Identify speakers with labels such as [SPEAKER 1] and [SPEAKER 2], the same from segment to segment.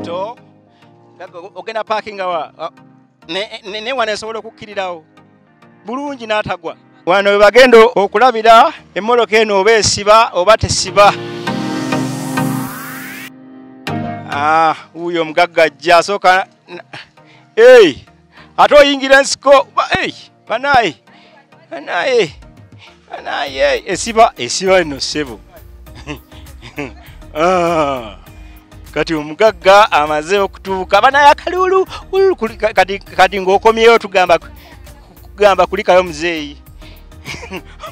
[SPEAKER 1] To ogenda parking awa ne wano esobola okukkirirawo bulungi n'atagwa. Wano we bagenda okulabira emmotoka eno oba esiba oba tesiba. Wuuyo omugagga ajja asooka ate oyingira ensiko banaye banaye banaye esiba esiba eno ssebo. Kati omugagga amaze okutuuka banaye akalulu kati ng'okomyeyo tugamba kulikayo muzeeyi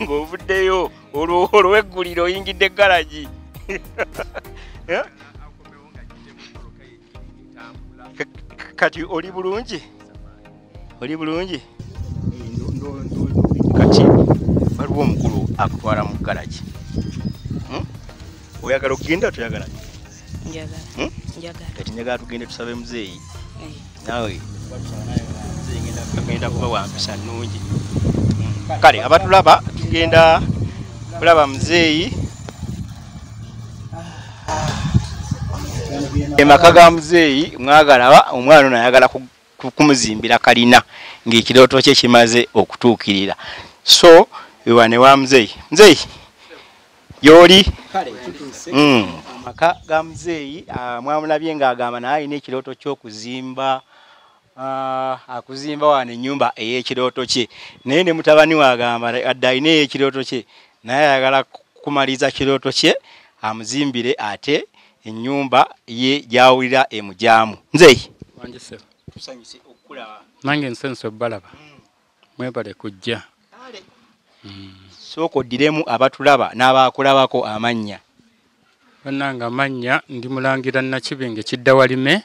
[SPEAKER 1] ng'ovuddeyo olw'egguliro oyingidde garagi. Kati oli bulungi? Oli bulungi? Kati waliwo omukulu akutwala mu garagi. Oyagala okugenda toyagala?
[SPEAKER 2] Njagala. Njagala.
[SPEAKER 1] Kati njagala tugende tusabe muzeeyi. Naawe agenda kuba wa mpisa nnungi. Kale abatulaba tugenda kulaba muzeeyi. Emaka ga muzeeyi mwagalaba omwana ono ayagala kumuzimbira kalina ng'ekirooto kye kimaze okutuukirira. So wane wa muzeeyi. Muzeeyi yoli amaka ga muzeeyi mwamulabye ng'agamba naye alina ekirooto ky'okuzimba akuzimba wano ennyumba ey'ekirooto kye, naye ne mutabani we agamba adde alina ey'ekirooto kye naye ayagala kumaliza kirooto kye amuzimbire ate ennyumba ye gy'awulira emujaamu. Muzeeyi tusanyuse okukulaba.
[SPEAKER 3] Nange nsanyuse okubalaba. Mwebale kujja.
[SPEAKER 1] Sooka oddiremu abatulaba n'abaakulabako amannya.
[SPEAKER 3] Bannange amannya ndi Mulangira Nakibinge Kiddawalime.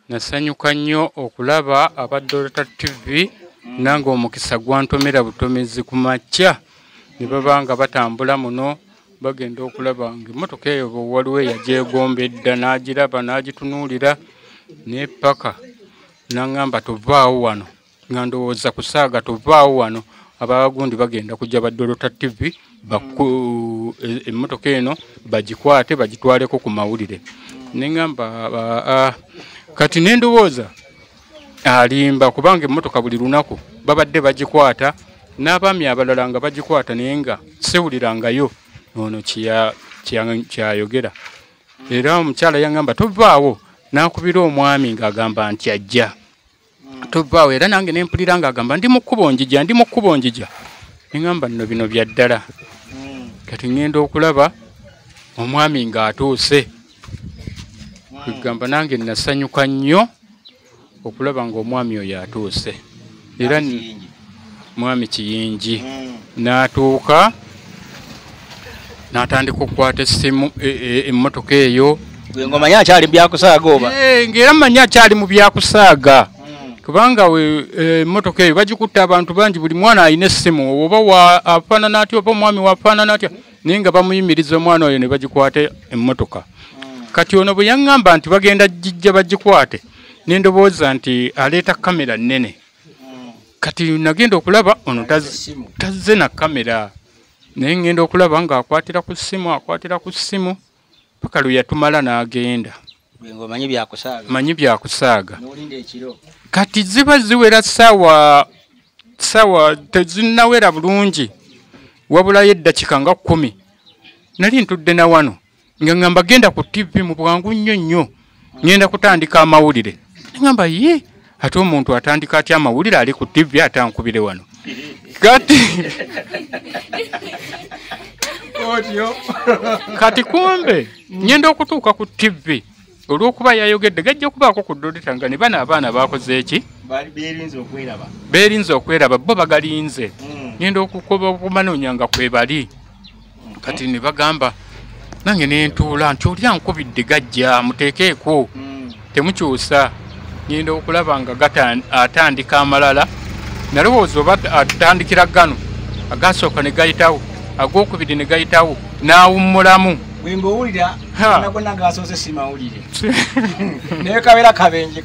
[SPEAKER 3] Nasanyuka nnyo okulaba aba Dorota TV nange omukisa gwantomera butomezi ku makya ne baba nga batambula muno bagenda okulaba ng'emmotoka eyo waliwo eyagyegomba edda n'agiraba n'agitunuulira n'eppaka n'aŋŋamba tovaawo wano, nga ndowooza kusaaga tovaawo wano, abagundi bagenda kujja ba Dorota TV emmotoka eno bagikwate bagitwaleko ku mawulire. Ne ŋŋamba kati ne ndowooza alimba kubanga emmotoka buli lunaku babadde bagikwata n'abaami abalala nga bagikwata naye nga sewulirangayo ono kyayogera. Era omukyala yaŋŋamba tovaawo, n'akubira omwami ng'agamba nti ajja. Tovaawo era nange ne mpulira ng'agamba ndi mu kkubo njija, ndi mu kkubo njija. Ne ŋŋamba nno bino bya ddala. Kati ŋŋenda okulaba omwami ng'atuuse. Kugamba nange nasanyuka nnyo okulaba ng'omwami oyo atuuse. Era mwami Kiyingi n'atuuka n'atandika okukwata essimu emmotoka eyo.
[SPEAKER 1] Ng'omanyi akyali mu byakusaaga oba?
[SPEAKER 3] Ng'era mmanyi akyali mu byakusaaga. Kubanga emmotoka eyo bagikutte abantu bangi, buli mwana alina essimu oba afaanana atya oba omwami wafaanana atya, naye nga bamuyimiriza omwana oyo ne bagikwata emmotoka. Kati ono bwe yaŋŋamba nti bagenda gijja bagikwate, ne ndowooza nti aleeta kamera nnene. Kati nagenda okulaba ono tazze na kamera, naye ŋŋenda okulaba ng'akwatira ku ssimu, akwatira ku ssimu paka lwe yatumala n'agenda.
[SPEAKER 1] Ng'omanyi byakusaaga.
[SPEAKER 3] Manyi byakusaaga.
[SPEAKER 1] N'olinda ekiro.
[SPEAKER 3] Kati ziba ziwera ssaawa tezinnawera bulungi, wabulayo eddakiika nga 10. Nali ntudde na wano nga ŋŋamba genda ku TV mu bwangu nnyo nnyo, ŋŋenda kutandika amawulire. Ne ŋŋamba ye ate omuntu atandika atya amawulire ali ku TV ate ankubire wano. Kati kati kumbe ŋŋenda okutuuka ku TV olw'okuba yayogedde gajja kubaako ku Dorota nga ne bano abaana baakoze eki?
[SPEAKER 1] Beerinze okweraba.
[SPEAKER 3] Beerinze okweraba bo bagalinze. Ŋŋenda okukoba okumanoonya nga kwe bali. Kati ne bagamba nange ne ntuula nti oli ankubidde gajja muteekeeko temukyusa. Ŋŋenda okulaba nga atandika amalala, nalowooza oba atandikira gano agasooka ne gayitawo, ag'okubiri ne gayitawo n'awummulamu.
[SPEAKER 1] Ng'owulira gonna gasoose si mawulire naye kabeera kabenje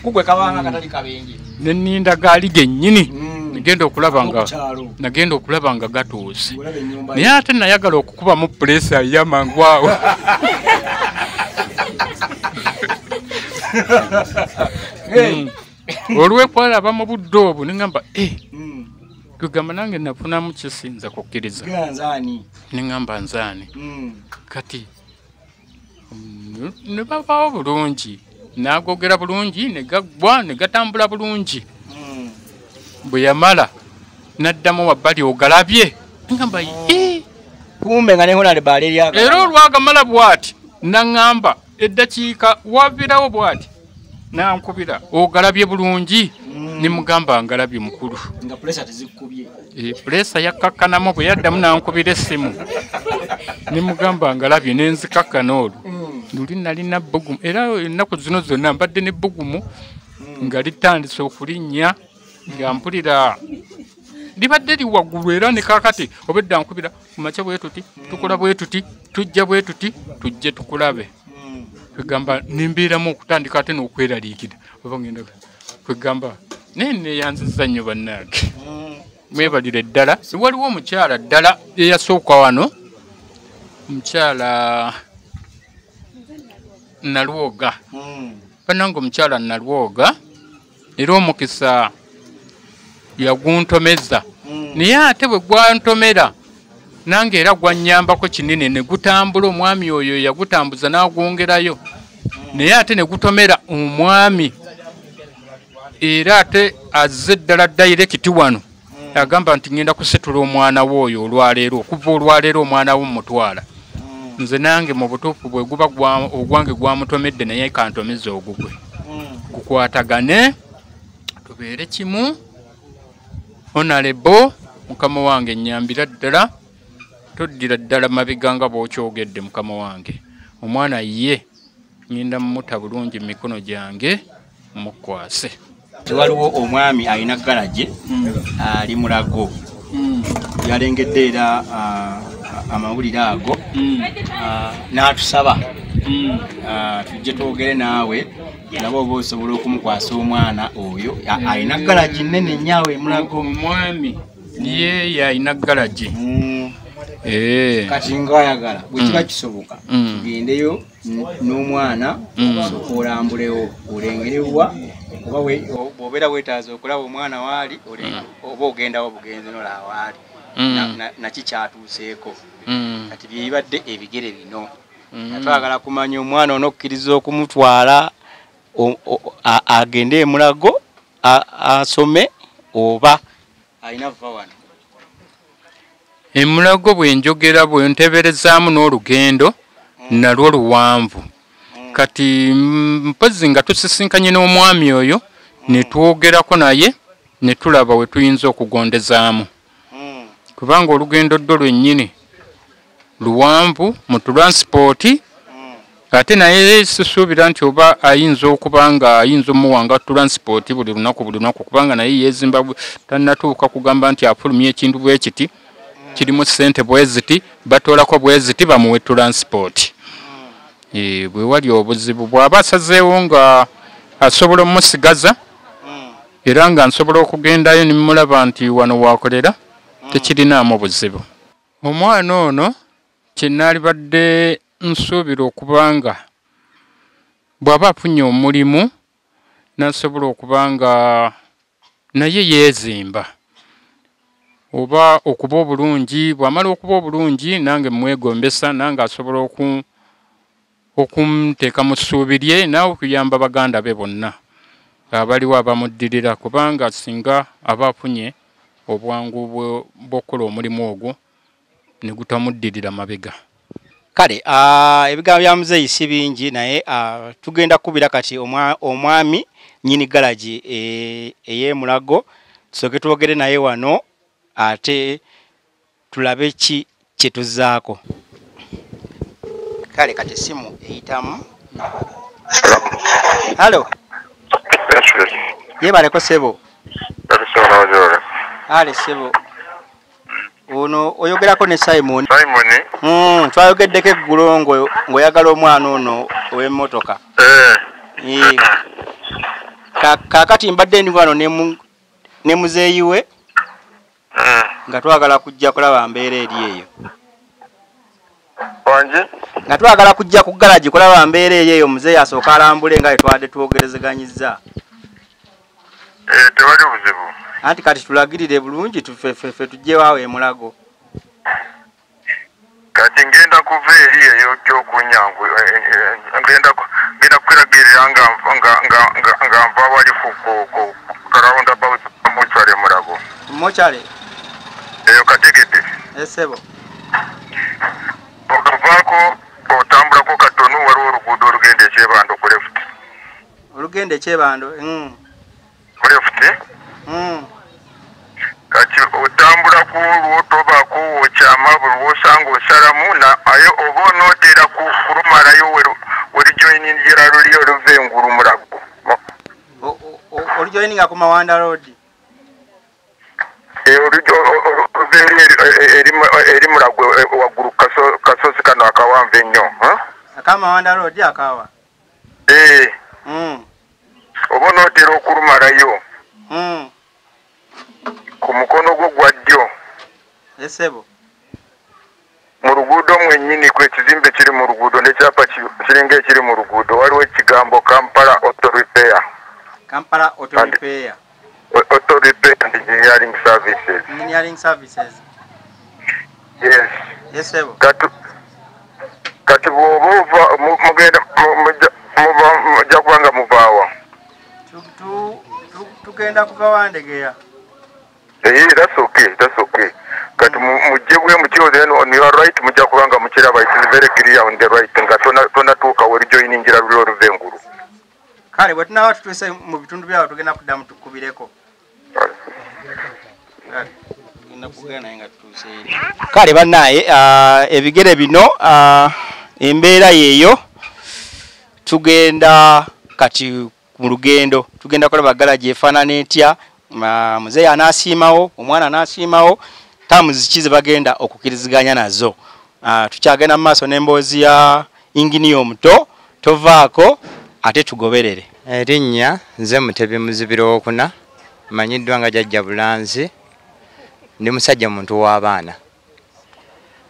[SPEAKER 1] kugwe kabanga katali kabenje.
[SPEAKER 3] Ne nninda gaali gennyini nagenda okulaba nga gatuuse, naye ate nayagala okukubamu puleesa yamangu awo. Olw'ekwalaba mu budde obwo ne ŋŋamba kugamba nange nafunamu kisinza kukkiriza. Ne ŋŋamba nzaani. Kati ne babaawo bulungi, n'agogera bulungi, ne gaggwa ne gatambula bulungi. Bwe yamala n'addamu wabbali ogalabye. Ngamba
[SPEAKER 1] kumbe nga ne honorable ali
[SPEAKER 3] era olwagamala bw'ati n'aŋŋamba eddakiika waviirawo bw'ati n'ankubira ogalabye bulungi. Ne mugamba ngalabye mukulu.
[SPEAKER 1] Nga pressure tezikubye.
[SPEAKER 3] Pressure yakkakkanamu bwe yaddamu n'ankubira essimu. Ne mugamba ngalabye ne nzikakkana olwo. Luli nalina bbugumu era ennaku zino zonna mbadde ne bbugumu nga litandise okulinnya nga mpulira libadde li waggulu era ne kaakati obedda nkubira ku makya bwe tuti tukola bwe tuti tujja bwe tuti tujje tukulabe. Kwegamba nembeeramu okutandika ate n'okweraliikira oba ngenda kwegamba naye neeyanzizza nnyo bannange. Mwebalire ddala. Waliwo omukyala ddala eyasooka wano, omukyala Nalwoga. Bannange omukyala Nalwoga era omukisa yaguntomeza. Naye ate bwe gwantomera nange era gwannyambako kinene ne gutambula omwami oyo yagutambuza n'agwongerayo. Naye ate ne gutomera omwami era ate azze ddala direct wano agamba nti ngenda kusitula omwana we oyo olwaleero, okuva olwaleero omwana we mmutwala. Nze nange mu butuufu bwe guba ogwange gwamutomedde naye kantomeze ogugwe. Gukwatagane tubeere kimu. Honorable mukama wange nnyambira ddala, toddira ddala mabega nga bw'okyogedde mukama wange. Omwana ye ngenda mmuta bulungi mu mikono gyange mukwase.
[SPEAKER 1] Waliwo omwami alina garage ali Mulago. Yalengedde era amawulire ago n'atusaba tujje twogere naawe nabo oba osobola okumukwasa omwana oyo. Alina garage nnene nnyo awo e Mulago.
[SPEAKER 3] Omwami ye yalina garage.
[SPEAKER 1] Kati ng'ayagala bwe kiba kisoboka tugendeyo n'omwana osooka olambulewo olengerewa oba bw'obeera weetaaza okulaba omwana waali oba ogendawo bugenzi n'olaba waali naki kyatuuseeko. Kati byebibadde ebigere bino. Twagala kumanya omwana onokkiriza okumutwala agende e Mulago asome oba alina vva wano.
[SPEAKER 3] Emulago bwe njogera bwe nteberezaamu n'olugendo nalwo luwanvu. Kati mpozzi nga tusisinkanye n'omwami oyo ne twogerako naye ne tulaba we tuyinza okugondezaamu. Kubanga olugendo ddo lwennyini luwanvu mu transport, ate naye sisuubira nti oba ayinza okuba nga ayinza omuwanga transport buli lunaku kubanga naye yeezimba tannatuuka kugamba nti afulumya ekintu bwe kiti kirimu ssente bwe ziti batoolako bwe ziti bamuwe transport. Bwe wali obuzibu bw'aba asazeewo nga asobola omusigaza era nga nsobola okugendayo ne mmulaba nti wano waakolera tekirinaamu buzibu. Omwana ono kye naalibadde nsuubira okubanga bw'aba afunye omulimu n'asobola okuba nga naye yeezimba oba okuba obulungi, bw'amala okuba obulungi nange mmwegombesa nange asobola okunteeka mu ssuubi lye naawe okuyamba baganda be bonna abaliwo abamuddirira, kubanga singa aba afunye obwangu bw'okukola omulimu ogwo ne gutamuddirira mabega.
[SPEAKER 1] Kale ebigambo bya muzeeyi si bingi naye tugenda kukubira kati omwami nnyini garage ey'e Mulago tusooke twogere naye wano ate tulabe ki kye tuzzaako. Kale kati essimu eyitamu. Halo. Yebaleko ssebo. Ale ssebo. Ono oyogerako ne Simon.
[SPEAKER 4] Simon.
[SPEAKER 1] Twayogeddeko eggulo ng'oyagala omwana ono ow'emmotoka. Kaakati mbadde ndi wano ne muzeeyi we nga twagala kujja kulaba mbeera eri eyo.
[SPEAKER 4] Wangi?
[SPEAKER 1] Nga twagala kujja ku garagi kulaba mbeera eyo muzeeyi asooka alambule nga twadde twogerezeganyizza.
[SPEAKER 4] Tewali buzibu.
[SPEAKER 1] Anti kati tulagirire bulungi tufefefe tujje waawe emulago.
[SPEAKER 4] Kati ngenda kuva eri eyo gy'okunyangu ngenda kukulagirira nga nva wali ku roundabout mochwale Mulago.
[SPEAKER 1] Mochwale?
[SPEAKER 4] Eyo kategedde.
[SPEAKER 1] Esebo.
[SPEAKER 4] Okuvaako otambulako katono waliwo oluguudo olugenda ekyebando ku left.
[SPEAKER 1] Olugenda ekyebando?
[SPEAKER 4] Ku left? Kati otambula ku olwo tobaako okyama buli lw'osanga osalamu naye oba onootera kulumalayo werijoyiningira luli oluva engulu Mulago.
[SPEAKER 1] Olujoyininga ku Mawanda Road?
[SPEAKER 4] Oluva eri Mulago waggulu kasozi kano akawanvu ennyo.
[SPEAKER 1] Aka Mawanda Road akawa?
[SPEAKER 4] Oba onootera okulumalayo ku mukono gwo gwa ddyo.
[SPEAKER 1] Esebo.
[SPEAKER 4] Mu luguudo mwennyini ku ekizimbe kiri mu luguudo n'ekyapa kiringa ekiri mu luguudo waliwo ekigambo Kampala Auto Repair.
[SPEAKER 1] Kampala Auto Repair.
[SPEAKER 4] Auto Repair and Engineering Services.
[SPEAKER 1] Engineering Services.
[SPEAKER 4] Yes.
[SPEAKER 1] Esebo.
[SPEAKER 4] Kati bw'oba ova mugenda mujja kuba nga muvaawa.
[SPEAKER 1] Tugenda kuva Wandegeya.
[SPEAKER 4] That's okay, that's okay. Kati mujje bwe mutyo then on your right mujja kubanga mukiraba, it is very clear on the right nga tonatuuka werijoyiningira luli oluva engulu.
[SPEAKER 1] Kale bwe tunaaba tutuuse mu bitundu byawo tugenda kuddamu tukubireko. Kale bannaye ebigere bino embeera yeeyo tugenda kati mu lugendo tugenda kulaba garagi efaanana etya. Muzeeyi anaasiimawo, omwana anaasiimawo, tamuzi ki ze bagenda okukkiriziganya nazo. Tukyagenda mu maaso n'emboozi ya inginiya omuto, tovaako ate tugoberere.
[SPEAKER 5] Erinnya nze Mutebi Muzibiro Owokuna, mmanyiddwa nga Jjajja Bulanzi, ndi musajja muntu w'abaana.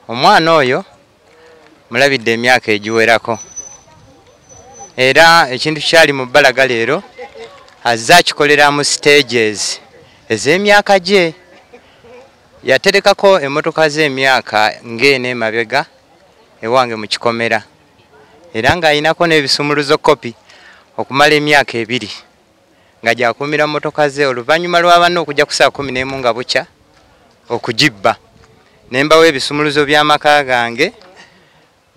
[SPEAKER 5] Omwana oyo mulabidde emyaka egiwerako era ekintu kyali mu bbalaga leero azze akikolera mu stages ez'emyaka gye. Yaterekako emmotoka z'emyaka ng'eno emabega ewange mu kikomera era ng'ayinako n'ebisumuluzo kopi okumala emyaka 2 nga gyakuumira mmotoka ze oluvannyuma lwa banne okujja ku ssaawa 11 nga bukya okugibba. Ne mbawa ebisumuluzo by'amaka gange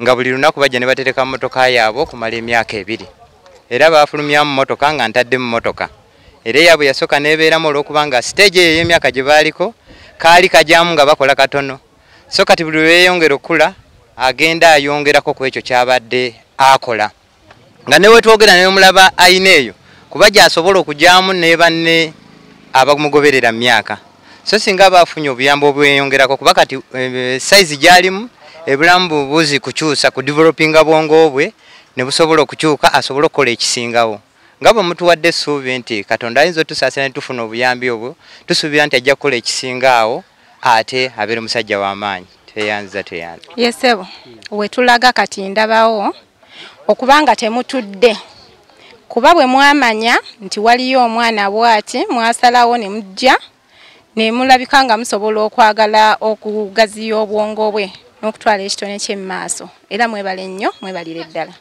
[SPEAKER 5] nga buli lunaku bajja ne batereka mmotoka yaabwe okumala emyaka 2. Era baafulumyamu mmotoka nga ntadde mu mmotoka. Era eyaabwe yasooka n'ebeeramu olw'okubanga siteegi eyo ey'emyaka gye baaliko kaali kajyamu nga bakola katono. So kati buli lwe yeeyongera okukula agenda ayongerako ku ekyo ky'abadde akola. Nga ne wetwogera ne mulaba ayina eyo kuba gy'asobola okugyamu ne banne abamugoberera mu myaka. So singa baafunye obuyambi obweyongerako kuba kati sayizi gy'alimu ebulamu bubuzi kukyusa ku developinga bwongo bwe ne busobola okukyuka asobole okukola ekisingawo. Nga bwe mutuwadde essuubi nti Katonda ayinza otusaasira ne tufuna obuyambi obwo, tusuubira nti ajja kukola ekisinga awo ate abeere musajja w'amaanyi. Tweyanza tweyanza.
[SPEAKER 6] Yesebo, we tulaga kati ndabawo okubanga temutudde kuba bwe mwamanya nti waliyo omwana bw'ati mwasalawo ne mujja ne mulabika nga musobola okwagala okugaziya obwongo bwe n'okutwala ekitone ky'emmaaso. Era mwebale nnyo, mwebalire ddala.